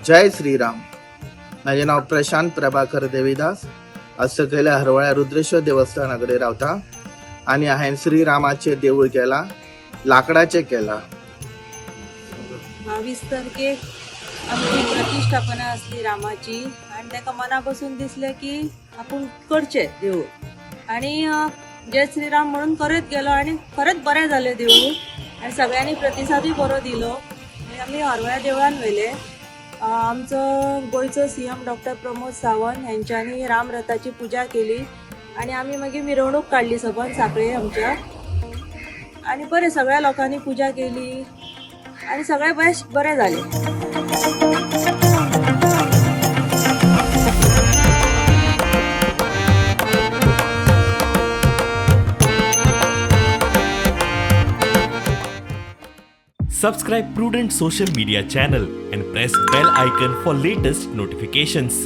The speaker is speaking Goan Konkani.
जय श्रीराम. म्हाजें नांव प्रशांत प्रभाकर देविदास. आज सकयल्या हरवळ्या रुद्रेश्वर देवस्थाना कडेन रावता आनी हांवें श्रीरामाचें देवूळ केलां, लांकडाचें केलां. 22 तारखेक आमची प्रतिष्ठापना आसली रामाची आनी ताका मना पसून दिसलें की आपूण करचें देवूळ आनी जय श्रीराम म्हणून करत गेलो आनी खरेंच बरें जालें देवूळ आनी सगळ्यांनी प्रतिसादूय बरो दिलो आनी आमी हरवळ्या देवळान व्हेलें. आमचो गोंयचो सीएम डॉक्टर प्रमोद सावंत हेंच्यांनी रामरथाची पुजा केली आनी आमी मागीर मिरवणूक काडली सबंद सांखळे आमच्या आनी बरें सगळ्या लोकांनी पुजा केली आनी सगळें बरें बरें जालें. Subscribe Prudent Social Media channel and press bell icon for latest notifications.